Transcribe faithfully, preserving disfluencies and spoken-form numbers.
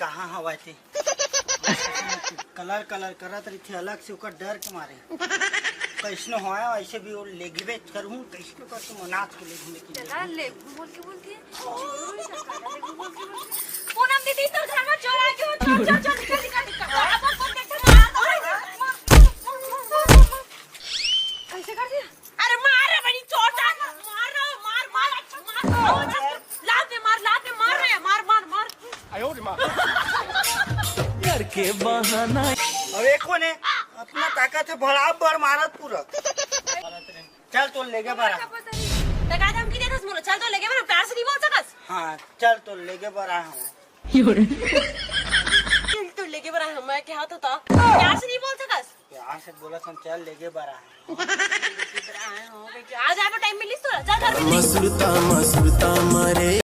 कहाँ हवय ते? कलर कलर करत रहिथे अलग से, ओकर डर के मारे। कइसनो होय, वइसे भी वो लेगबे करहूँ, कइसनो करके मनात के लेगहूँ, लेकिन चला, लेगहूँ बोल के बोलथे। पूनम दीदी, तोर घर में चोर आ गया हो, चोर, चोर, चोर, निकल, निकल, निकल। अब अपन देख के मार दो। कैसे कर दिया? अरे मार रे बड़ी चोर, मार रे, मार, मार, अच्छा, मार, मार, लात दे, मार, लात दे, मार रे, मार, मार, मार। करके बहाना। अब एक कोने अपना ताकत है, बड़ा बड़ मारत पूरा। चल, तोर लेगे बर आए। त का धमकी देथस मोला? चल, तोर लेगे बर, प्यार से नहीं बोल सकस? हाँ, चल, तोर लेगे बर आए हूँ। चल, तोर लेगे बर आए हूँ, मैं क्या होता था? प्यार से नहीं बोल सकस? प्यार से बोला था, चल, लेगे बर आए हूँ। आज आए टाइम मिलिस तोला, चल घर में। मसुरता, मसुरता मरे।